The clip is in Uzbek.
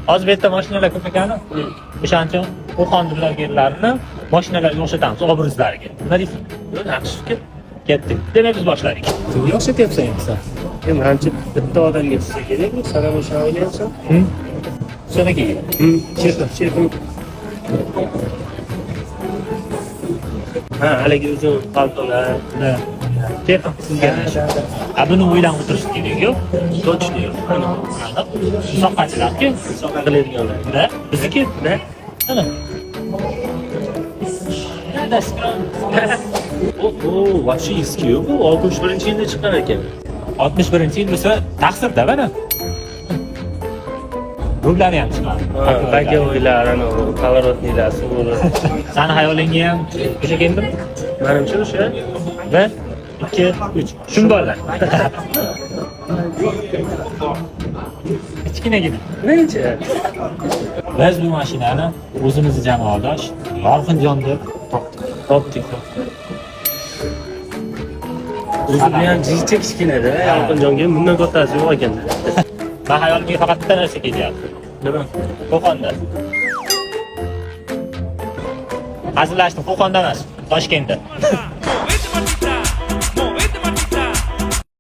Hozir bu yerda mashinalar ko'p ekani. O'shaning uchun Qo'qon blogerlarini mashinalarga o'xshatamiz obrazlariga. Nima deysan? Yo'q, yaxshi fikr. Ketdik. Demak, biz boshladik. Kimga o'xshatyapsan endi sen? E, manimcha bitta odamga tushsa kerak, san ham o'shani o'ylayapsan. Shunaki. Shefim, shefim. Ha, haligi uzun paltolar. Shefim sizga. A buni o'ylanib o'tirish kerak yo'q. Точно yo'q. Aniq. Soqachilarki. Soqa qiladiganlar. Da, bizniki. Da. Ana. O, вообще eski yo'q bu. 61-yilda chiqqan ekan. 61-yil bo'lsa taqsirda mana. Rublari ham chiqadi. Боковойlar, ana поворотныйlar, suvuri. Sani xayolingga ham o'sha keldimi? Manimcha o'sha. 1 2 3. Shun bolalar. Kichkinagina. Necha? Biz bu mashinani o'zimizni jamoadosh Yorqinjon deb topdik. Topdik, topdik. O'zi bu ham jicha kichkinada, Yorqinjonga bundan kattasi yo'q ekanda. Men xayolimga faqat bitta narsa kelyapti. Nima? Qo'qonda. Hazillashdim, Qo'qonda emas, Toshkentda.